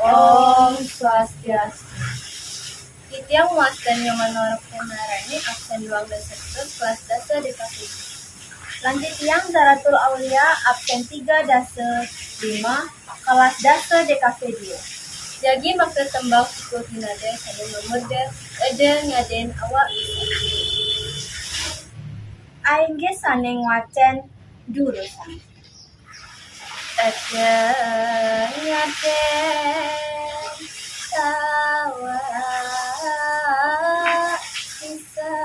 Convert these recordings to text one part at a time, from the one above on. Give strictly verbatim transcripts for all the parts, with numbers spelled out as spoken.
Om Swastiastu. Titiang Wasten Nyoman Norok Narani, absen duang dasa pitu, kelas dasa D K P D. Lan titiang Zaratul Aulia, absen tiga dasa lima, kelas dasa D K P D. Jagi makta tembang suku tinada sane mamurda Eda Ngaden Awak Bisa. Ainggih sane ngwacen durusang. Eda Ngaden Awak Bisa.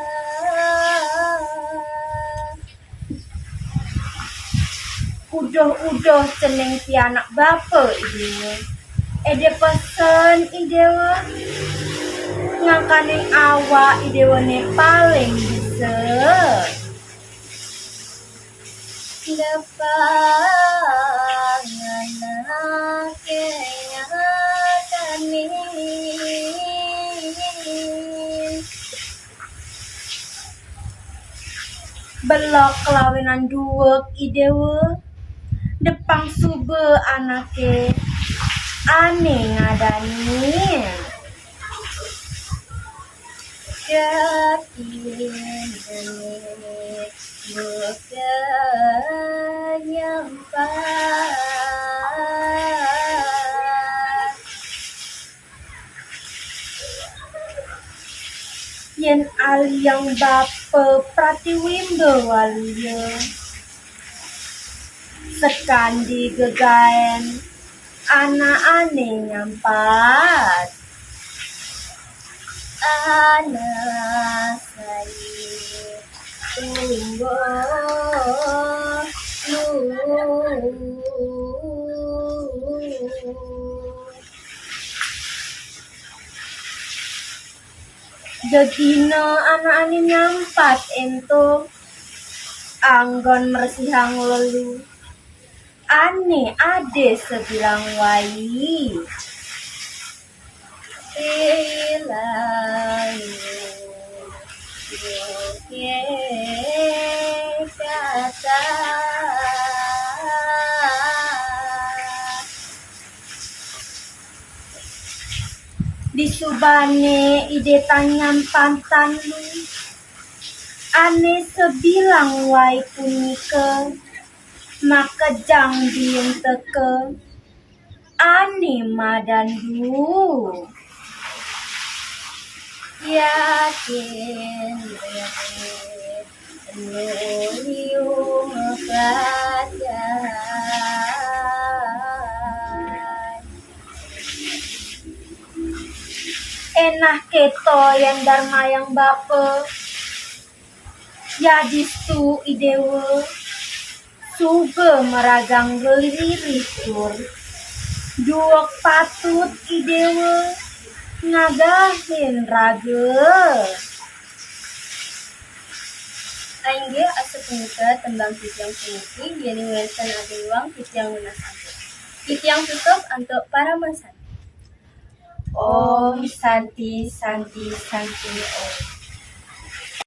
Uduh-uduh cening pianak bapa I Dewa. Eda pesen I Dewa. Ngangkaning awak I Dewane paling bisa. Depang anake ngakani. Belog kelawinan duweg I Dewa, depang suba anake ane ngadani. Jati dene buka nyampat. Yen aliyang bapa Pratiwimba Waluya, sakadi gegaen anakane nyampat. Anak sai tumbuh luhur. Dedina anakane nyampat ento anggon mresihang lelu ane ade sabilang wai. Bilang kata. Disubane Ida tan nyampat lu, ane sabilang wai punika makejang biin teka, ane madan du. Yakin Nuliu makajan. Enah keto yan darmayang bapa. Yadistu I Dewa suba maragang lirih tur duweg patut I Dewa ngagahin raga. Inggih, asapunika tembang titiang puniki, yening wenten ade iwang titiang nunas ampun. Titiang tutup antuk paramasanti. Om Santi, Santi, Santi, Om.